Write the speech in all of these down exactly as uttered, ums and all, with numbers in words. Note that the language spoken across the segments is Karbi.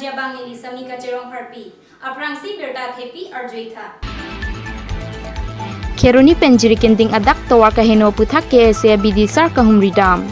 Jabang neli Samika Cherong Pharpi. Aphrangsi birta thepi arjuitha. Kheroni pen Jirikinding adak tovar kaheno aputhak K S A abidisar kahumridam.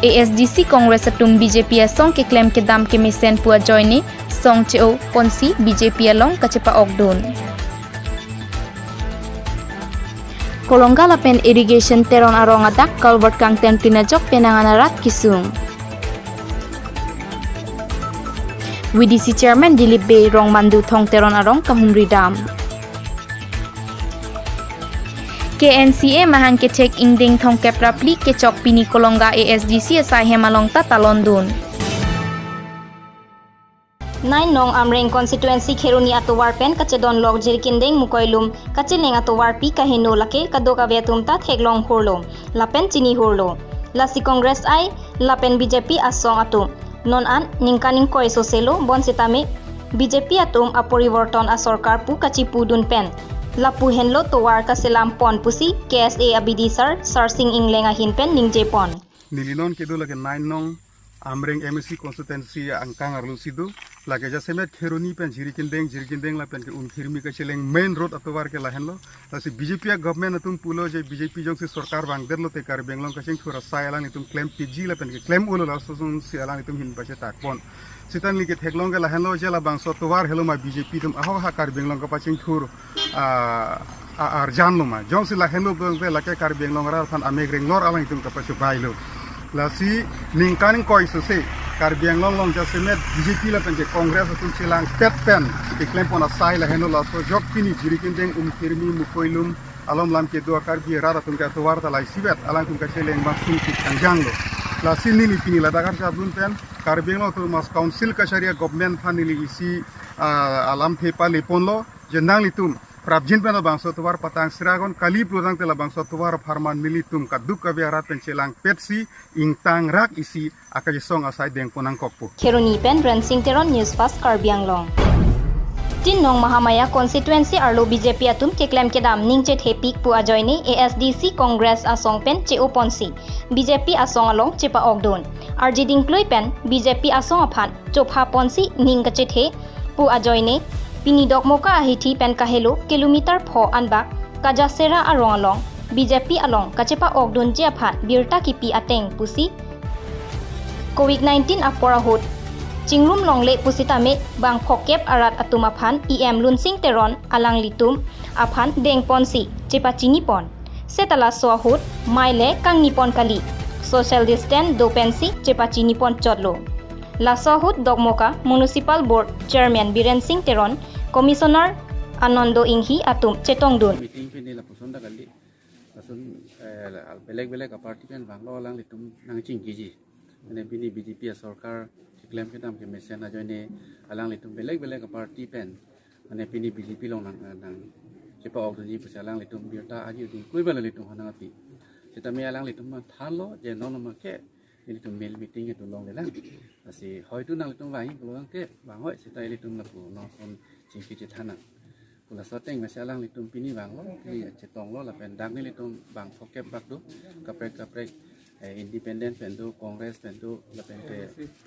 A S D C Congress atum B J P asong keklem kedam kemesen pu ajoine song che-o ponsi B J P along kachepa-okdun. Kolonga lapen Irrigation Teron arong adak culvert kangten plinajok penang an arat kesung. V D C Chairman Dilip Bey Rongmandu Thong Teron arong kahumridam. K N C A mahang kethek ingdeng thongkep ra phli kechok pini Kolonga A S D C asai hem along ta talondun. Nine nong Amreng constituency Kheroni atovar pen kachedonlok Jirikinding Mukoilum kacheleng atovarpi kaheno lake kadokave atum ta theklong hurlo lapen chini hurlo. Lasi Congress I lapen B J P asong atum non an ningkan ingkoi soselo bonsitame B J P atum aporivorton asorkar pu kachipudun pen lapu henlo tovar kaselam pon pusi K S A abidisar Sarsing Ingleng ahin pen ningje pon. Neli non kedo lake nine nong Amreng M A C constituency angkang arlo si do. Lake jasemet Kheroni pen Jirikinding, Jirikinding lapen ke Umthirmi kacheleng main road atovar ke lahenlo. Lasi B J P a government atum pulo je B J P jongsi sorkar vangdetlo te Karbi Anglong kachingthur asai alanglitum klem piji lapen ke klem ulo, laso asonsi alanglitum hin pachetak pon. Seta neli ketheklong ke lahenlo je labangso atovar helo ma B J P atum ahok ha Karbi Anglong kapachingthur a, a, arjan lo ma. Jongsi lahenlo bang te lake Karbi Anglong arat aphan amek ringlor alanglitum kapachobai lo. Lasi ningkan ingkoi sose Karbi Anglong along jasemet B J P lapen ke Congress atum chelangpet pen keklem pon asai lahenlo, laso ajok pini Jirikinding, Umthirmi, Mukoilum alom lam kedo a Karbi arat atum ke atovar ta laisivet alangtum kacheleng bang sungkit kangjang lo. Lasi neli pini ladak arjabun pen Karbi Anglong Autonomous Council kachari a government aphan neli isi, ah, alamthe pale ponlo je nanglitum prapjin pen labangso atovar patang siragon kali plurang te labangso atovar apharman nelitum kaduk kave arat pen chelangpetsi ingtang rak isi akachesong asai deng pon nangkokpo. Kheroni pen Rensing Teron, News Fast Karbi Anglong. Tin nong Mahamaya constituency arlo B J P atum keklem kedam ningchethepik pu ajoine A S D C Congress asong pen che-o ponsi B J P asong along chepa-okdun. Arjiding klui pen B J P asong aphan chopha ponsi ning kachethe pu ajoine pini Dokmoka ahithi pen kahelo kilometer pho anbak Kajasera arong along B J P along kachepa-okdunji aphan birta kipi ateng pusi Covid nineteen apor ahut chingrum longle pusitame bang phokep arat atum aphan E M Lunsing Teron alanglitum aphan deng ponsi chepachini pon. Seta laso ahut mai le kangni pon kali, social distance do pensi chepachini pon chotlo. Laso ahut Dokmoka Municipal Board Chairman Biren Singh Teron, Commissioner Anando Inghi atum chetongdun. Meeting pini lapuson ta kali. Lason, eh, belek belek aparty pen vanglo alanglitum nangchingkiji. Mane pini B J P asorkar keklem kedam kemesen ajoine alanglitum belek belek aparty pen mane pini B J P along nang, nangchepa-okdunji pusi alanglitum birta arjiding klui pen alanglitum hanang api. Sitame alanglitum matha lo je non ma ke nelitum mail meeting itu longlelang. Lasi hoitu nanglitum vangji pulo ke vang hoi, seta ilitum lapu non son chingki chethan nang. Pu laso ateng masi alanglitum pini vanglo, pini chetonglo lapen dak nelitum bang phokep bak do, kaprek kaprek, eh, independent pen do, Congress pen do, lapen ke,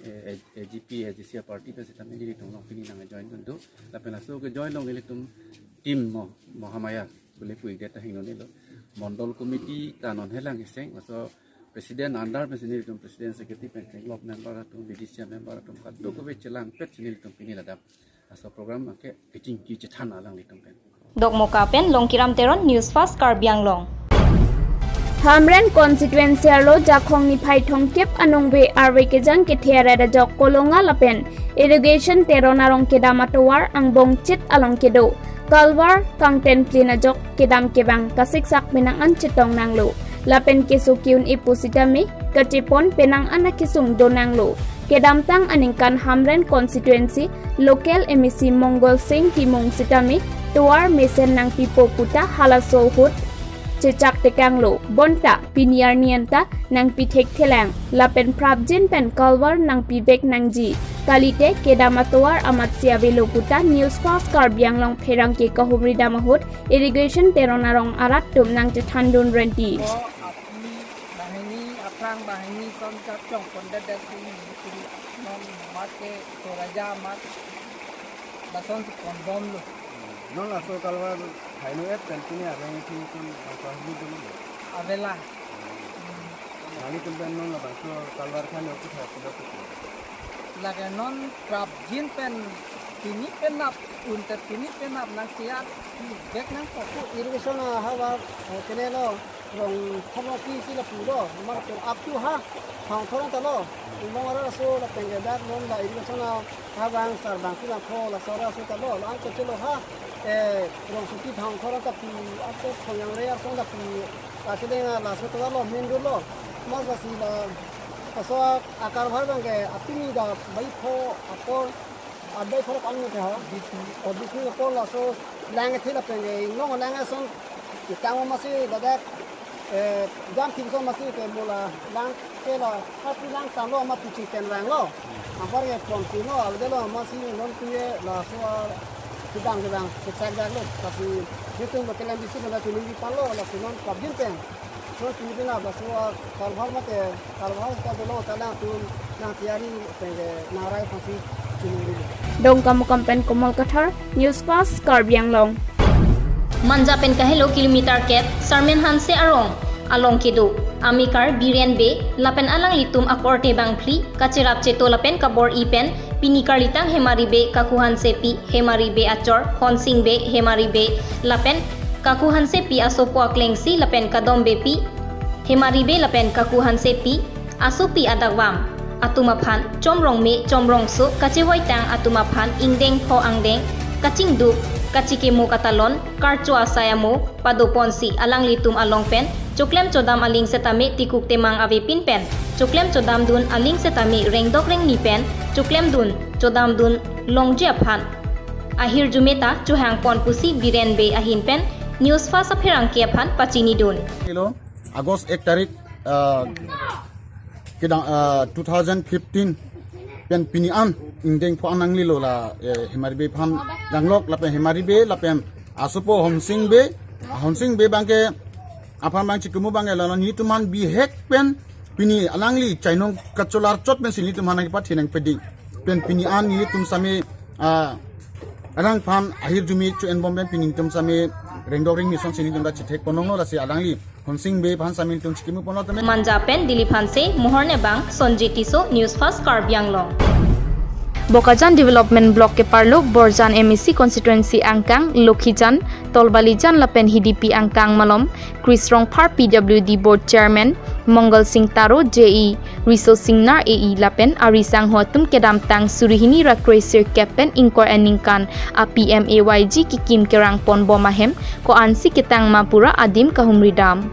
eh, A G P, A G C party pen sitame nelitum along pini nangjoin dun do, lapen laso kejoin along nelitum team mo, Mahamaya, bole pu idet ta hingno nelo. Mondol committee ta non helang iseng, laso president under pensi nelitum president secretary pen chenglok member atum, B D C member atum, kadokave chelangpetsi nelitum pini ladak laso program ke kechingki chethan alanglitum pen. Dokmoka pen Longkiram Teron, News Fast Karbi Anglong. Hamren constituency arlo Jakhong niphai thomkep aningve arve kejang kethe arat ajok Kolonga lapen Irrigation Teron arong kedam atovar angbong chit along kedo culvert kangten plin ajok kedam kevang kasiksak penang an chetong nanglo. Lapen keso ke-un-e pusitame kachepon penang an akesung do nanglo. Kedamtang aningkan Hamren constituency local M A C Mongol Singh Timung sitame tovar mesen nangpipo puta halaso ahut chechak tekanglo. Bonta pini arni anta nangpi thekthelang lapen prapjin pen culvert nangpivek nangji. Kalite kedam atovar amatsi avelo puta News Fast Karbi Anglong pherangke kahumridam ahut Irrigation Teron arong arat atum nangchethandun renti. Banghini son kachongpon det det si, non mate toraja mat lason si pon bomlo. Non laso kalvar haino et pen pini areng thingthing bangso hini dulu. Avela. Nanglitum pen non labangso kalvar khan oku tha pulo kutu. Lake non prapjin pen pini penap unte pini penap nang siat bek nang poku. Irrigation ahavar, eh, kenelo rong thomok pi si lapulo, mar pen up to ha, thang thoran talo. Ilong ara so lapen ke dak non la irrigation a habang sarbang si langtho laso ra so talo, la ang kechelo ha, eh, rong suti thang thoran ta pi, ase thongyang re arsong ta pi, asileng a laso talo, main road lo. Mas lasi la, laso a, akarvar bang ke, apini da bai pho, apor, adai pho kang ne ha. Bisni. O bisni apor laso, lang the lapen ke, ilong lang ason, itang masi dadak, eh, jam thim so masi ke mula lang ke la, hati lang talo ma puchi ten lang lo. Apar ke pon pino, alde lo masi non tuye laso a, kidang kidang, kecak jak lo, kasi hitung lo kelam bisi lo, tuni di palo, lasi non prapjin pen. Non tuni di na laso a, kalvar mate, kalvar ta dolo, talang tun, nang tiari, pen ke, nang rai pasi, tuni di. Dongkamukam pen Komol Kathar, News Fast Karbi Anglong. Manja pen kahelo kilometer kep Sarmen Hanse arong along kedo amekar Biren Bey lapen alanglitum akorte bangphli kacherap cheto lapen kabor-i pen pini karlitang Hemari Bey, Kaku Hansepi, Hemari Bey achor Honsing Bey, Hemari Bey lapen Kaku Hansepi asopo aklengsi lapen kadom beypi Hemari Bey lapen Kaku Hansepi asopi adakvam atum aphan chomrong me chomrong so kachevoitang atum aphan ingdeng pho angdeng kachingduk kachikimo katalon karcho asai amo padoponsi alanglitum along pen choklem chodam aling setame tikuk temang avepin pen choklem chodam dun aling setame rengdok rengni pen choklem dun chodam dun longji aphan ahirjume ta chohangpon pusi Biren Bey ahin pen News Fast apherangke aphan pachini dun. Hello. August ek tarik, ah, kedang, ah, two thousand fifteen pen pini an ingdeng pho an nanglelo la, eh, Hemari Bey aphan danglok lapen Hemari Bey lapen asopo Honsing Bey, Honsing Bey bangke aphan bang chikimo bangke la non nelitum aphan bihek pen pini alangli chainong kacholar chot pensi nelitum aphan nangkepathenang pedi pen pini an nelitum same, ah, alang aphan ahirjume cho-en bom pen pini nelitum same rengdok rengni sonsi nelitum ta chithek ponlonglo lasi alangli Honsing Bey aphan same nelitum chikimo ponlo tame. Manja pen Dilip Hanse, Mohor Nebang, Sonjit Tisso, News Fast Karbi Anglong. Bokajan Development Block keparlo Borjan M A C Constituency angkang Lokhijan, Tolbalijan lapen Hidipi angkang malom Chris Rongphar P W D Board Chairman, Mongal Singh Taro J E, Riso Singnar A E lapen ari sangho atum kedamtang suri hini ra kre sirkep pen ingkoi aningkan a P M A Y G kekim kerang pon bom ahem ko-ansi ketang ma pura adim kahumri dam.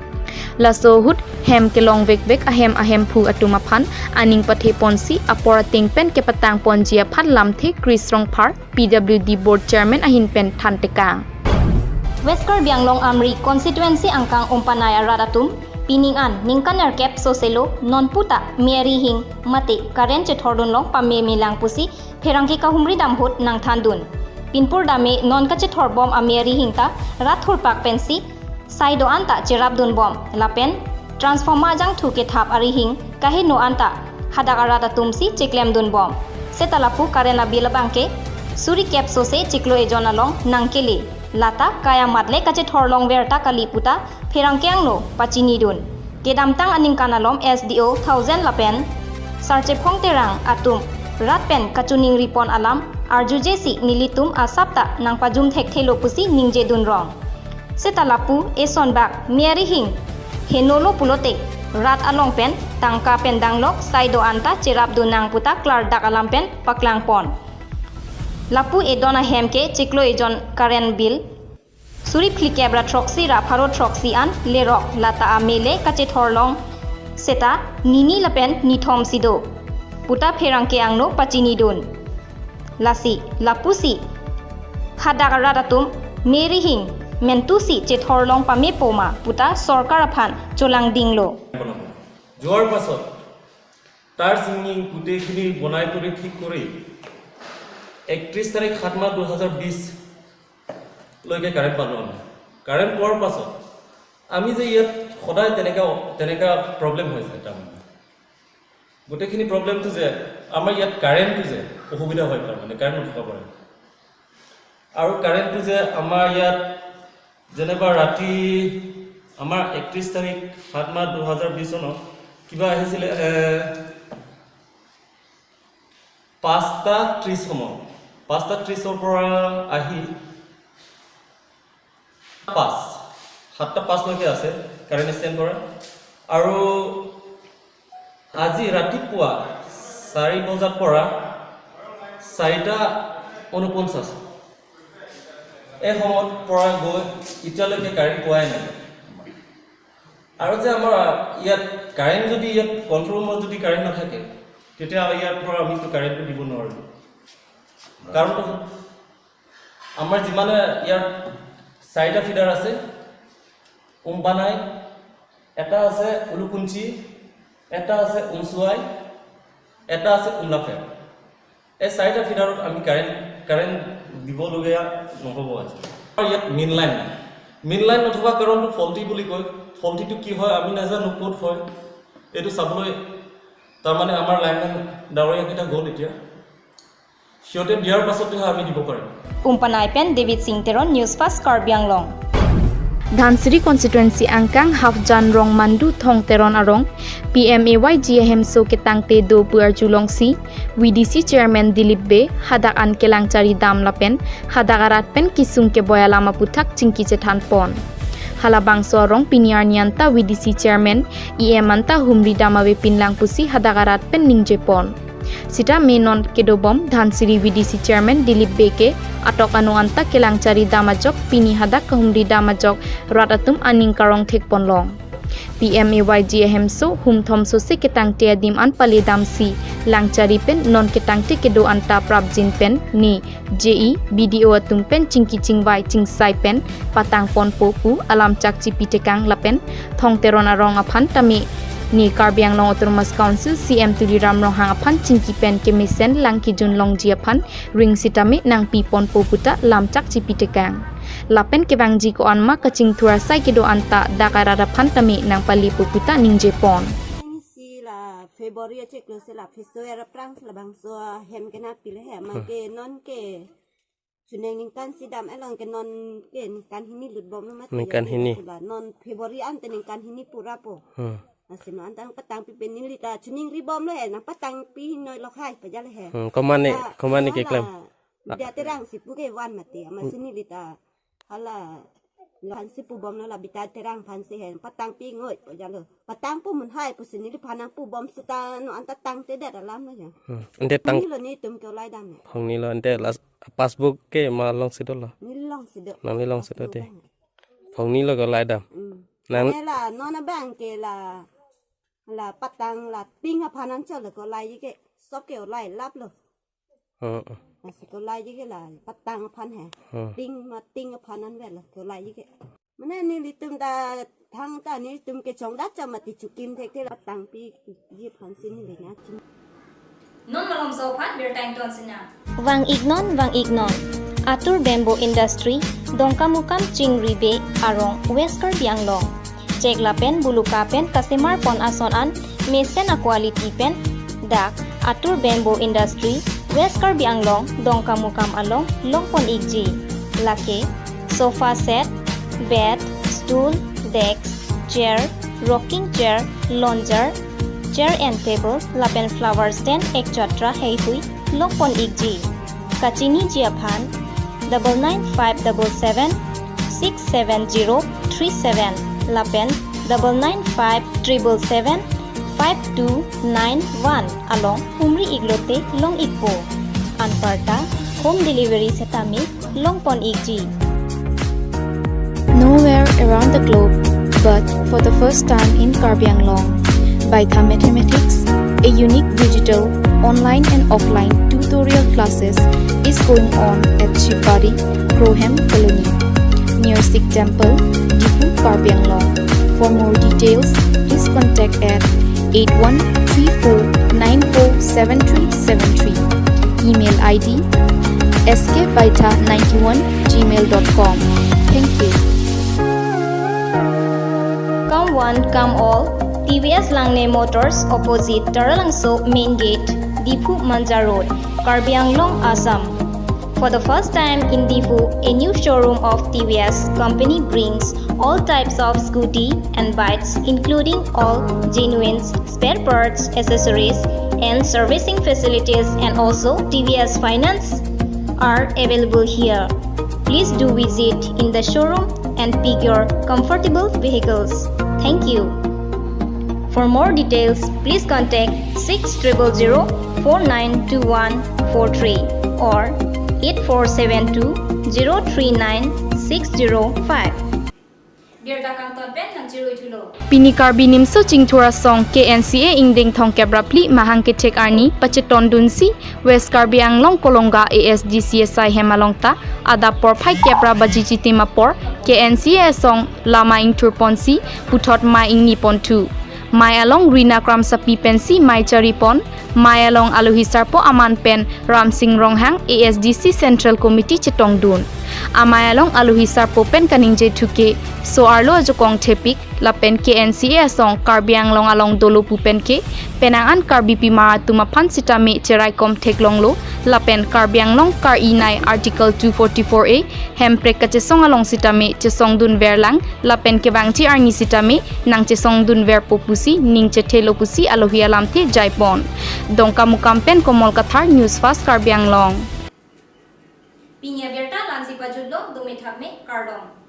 Laso ahut hem kelong vekvek ahem ahemphu atum aphan aning pathe ponsi apor ateng pen kepatang ponji aphan lamthe Chris Rongphar P W D Board Chairman ahin pen than tekang. West Karbi Anglong Amri Constituency angkang Umpanai arat atum pining an ningkan nerkep soselo non puta me ari hing mate current chethordun long pame melang pusi pherangke kahumri dam ahut nangthandun. Pinpur dame non kachethor bom a me ari hing ta rat thurpak pensi sai do-an ta cherapdun bom lapen transformer jangthu kethap ari hing kaheno an ta hadak arat atum si cheklemdun bom. Seta lapu current abill abangke suri kep sose chiklo ejon along nangkele. Lata kai amat le kachethor longver ta kali puta pherangke angno pachinidun. Kedamtang aningkan alom S D O Thousand lapen Sarchephong Terang atum rat pen kachiningri pon alam arjuje si nelitum asap ta nangpajum thekthelo pusi ningjedun rong. Seta lapu eson bak me ari hing henolo pulote rat along pen tangka pen danglok sai do-an ta cherapdun nang puta klardak alam pen paklang pon. Lapu edon ahem ke chiklo ejon current bill suri phlikep ra throksi ra pharo throksi an lerok lata a me le kachethor long seta nini lapen nithom si do puta pherangke angno pachinidun. Lasi lapusi hadak arat atum me ari hing mentu si chethor long pamepo ma puta sorkar aphan cholangdinglo. যোৱাৰ পাছত তাৰ চিঙি গোটেইখিনি বনাই কৰি ঠিক কৰি একত্ৰিশ তাৰিখ সাত মাহ দুহেজাৰ বিশ লৈকে কাৰেণ্ট পালোঁ আমি। কাৰেণ্ট পোৱাৰ পাছত আমি যে ইয়াত সদায় তেনেকা, তেনেকা প্ৰব্লেম হৈ যায় তাৰমানে। গোটেইখিনি প্ৰব্লেমটো যে আমাৰ ইয়াত কাৰেণ্টটো যে অসুবিধা হয়, তাৰমানে কাৰেণ্ট নথকা পৰে। আৰু কাৰেণ্টটো যে আমাৰ ইয়াত যেনিবা ৰাতি আমাৰ একত্ৰিশ তাৰিখ সাত মাহ দুহেজাৰ বিশ চনত কিবা আহিছিলে, এ, পাঁচটা ত্ৰিশ সময়, পাঁচটা ত্ৰিশৰ পৰা আহি পাঁচ, সাতটা পাঁচলৈকে আছে কাৰেণ্ট ষ্টেণ্ড কৰা। আৰু আজি ৰাতিপুৱা চাৰি বজাৰ পৰা চাৰিটা ঊনপঞ্চাছ, এই সময়ত পৰা গৈ এতিয়ালৈকে কাৰেণ্ট পোৱাই নাই। আৰু যে আমাৰ ইয়াত কাৰেণ্ট যদি ইয়াত কণ্ট্ৰল ৰুমত যদি কাৰেণ্ট নাথাকে, তেতিয়া ইয়াৰ পৰা আমিতো কাৰেণ্টটো দিব নোৱাৰিম। কাৰণটো হ'ল, আমাৰ যিমানে ইয়াৰ চাৰিটা ফিডাৰ আছে, উমপানাই, এটা আছে উলুকুঞ্চি, এটা আছে উমচুৱাই, এটা আছে উমলাফেৰ। এই চাৰিটা ফিডাৰত আমি কাৰেণ্ট, কাৰেণ্ট দিবলগীয়া নহ'ব আজি। আৰু ইয়াত মেইন লাইন নাই। মেইন লাইন নথকা কাৰণটো ফল্টি বুলি কয়। ফল্টিটো কি হয় আমি নাজানো, ক'ত হয়, এইটো চাবলৈ তাৰমানে আমাৰ লাইনমেন ডাঙৰীয়াকেইটা গ'ল এতিয়া। সিহঁতে দিয়াৰ পাছতহে আমি দিব পাৰিম। Umpanai pen David Singh Teron, News Fast Karbi Anglong. Dhansiri constituency angkang Hafjan Rongmandu Thong Teron arong P M A Y G ahemso ketangte do pu arjulongsi V D C chairman Dilip Bey hadak an kelangchari dam lapen hadak arat pen kesung keboi alam aputhak chingki chethan pon. Halabangso arong pini arni anta V D C chairman, E M anta humri dam avepin lang pusi hadak arat pen ningje pon. Sitame non kedobom Dhansiri V D C chairman Dilip Bey ke atok ano anta kelangchari dam ajok pini hadak kahumri dam ajok rat atum aning karong thek pon long. P M A Y G ahemso humthom sose ketangte adim an pale damsi langchari pen non ketangte kedo anta prapjin pen ne J E, B D O atum pen chingki chingvai chingsai pen patang ponpo pu alam chak chipi tekang lapen Thong Teron arong aphan tame ne Karbi Anglong Autonomous Council C M Tuliram Ronghang aphan chingki pen kemesen lang kejun longji aphan ring sitame nangpi ponpo puta lam chak chipi tekang. Lapen kevangji ko-an ma kachingthur asai kedo anta dak arat aphan tame nangpalepo puta ningje pon. Nangsi la February achiklo si la February aphrang si labangso hem kena pile he, ma ke non ke chuning ningkan si dam along ke non ke ningkan hini lut bomlo mati. Ningkan hini. Sula non February ante ningkan hini pura po. Hmm. Lasi non anta patangpi pen neli ta chuning ri bomlo he, nangpatangpi noi lokhai pajal he. Hmm, komane, ah, komane ke klem? Dia terang si pu ke van mati, ama si neli ta hala lo han si pu bomlo, la bita terang aphan si he, patangpi ngoi pajal lo. Patangpo mun hai pusi neliphan nangpu bom seta non anta tangtedet alam lo ya. Hmm. Ante tang. Nilo netum ke olai dam ya. Phongnilo ante last passbook ke ma longsi dolo? Neli longsi do. Nangli longsi do te. Passbook bang. Phongnilo ke olai dam. Hmm. Nang. Nela non abang ke la, la patang la ting aphan nangcholo ke olai ke. Sop ke olai lap lo. Hmm, hmm. Lasi ke olai ke la patang aphan he. Hmm. Ting ma ting aphan anvet lo ke olai ke. Mane nelitum ta thangta nelitum ke chongdat cha mati chukim thekthe, la tangpiji aphan si neli nangching. Non malomso aphan birta ingtonsi nang. Vang-iknon, vang-iknon. Atur Bamboo Industry, Dongkamukam Chingri Bey arong, West Karbi Anglong. Chek lapen buluka pen kasemar pon ason an mesen a-quality pen dak Atur Bamboo Industry, West Karbi Anglong, Dongkamukam along longpon-ikji. Lake sofa set, bed, stool, desk, chair, rocking chair, lounger, chair and table lapen flower stand et cetera heihui longpon-ikji. Kachiniji aphan double nine five double seven six seven zero three seven lapen double nine five triple seven five two nine one along humri-iklote long-ikpo. Anparta home delivery setame longpon-ikji. Nowhere around the globe, but for the first time in Karbi Anglong, Baitha Mathematics, a unique digital online and offline tutorial classes is going on at Shivbari, Krohem Colony, near Sikh Temple, Diphu, Karbi Anglong. For more details, please contact at eight one three four nine four seven three seven three. Email I D S K baitha ninety one gmail dot com. Thank you. Come one, come all, T V S Langne Motors, opposite Taralangso Main Gate, Diphu Manja Road, Karbi Anglong, Assam. For the first time in Diphu, a new showroom of T V S company brings all types of scooty and bikes, including all genuine spare parts, accessories, and servicing facilities, and also T V S finance are available here. Please do visit in the showroom and pick your comfortable vehicles. Thank you. For more details, please contact six triple zero four nine two one four three or eight four seven two zero three nine six zero five. Birta kangton pen nangchirui thulo. Pini Karbi Nimso Chingthur Asong K N C A ingdeng thomkep ra phli mahang kethek arni pachetondunsi West Karbi Anglong Kolonga A S D C S I hem along ta adap porphai kep ra baji chitim apor K N C A asong lama ingthurponsi puthot mai ingniponthu. Mai along Rina Kramsapi pensi mai charipon, mai along alohi sarpo aman pen Ramsing Ronghang A S D C Central Committee chetongdun. Amai along alohi sarpo pen kaningje thuke, so-arlo ajakong thepik lapen K N C A asong Karbi Anglong along dolo pu penke, penang an Karbi pimar atum aphan sitame cheraikom theklonglo, lapen Karbi Anglong kar-i nei Article two forty-four A hemprek kachesong along sitame chesongdunverlang, lapen kevangji arni sitame nangchesongdunverpo pusi ning chethelo pusi alohi alamthe jaipon. Dongkamukam pen Komol Kathar, News Fast Karbi Anglong. Pini abirta la-ansi pajutlo, dome thakme, kardom.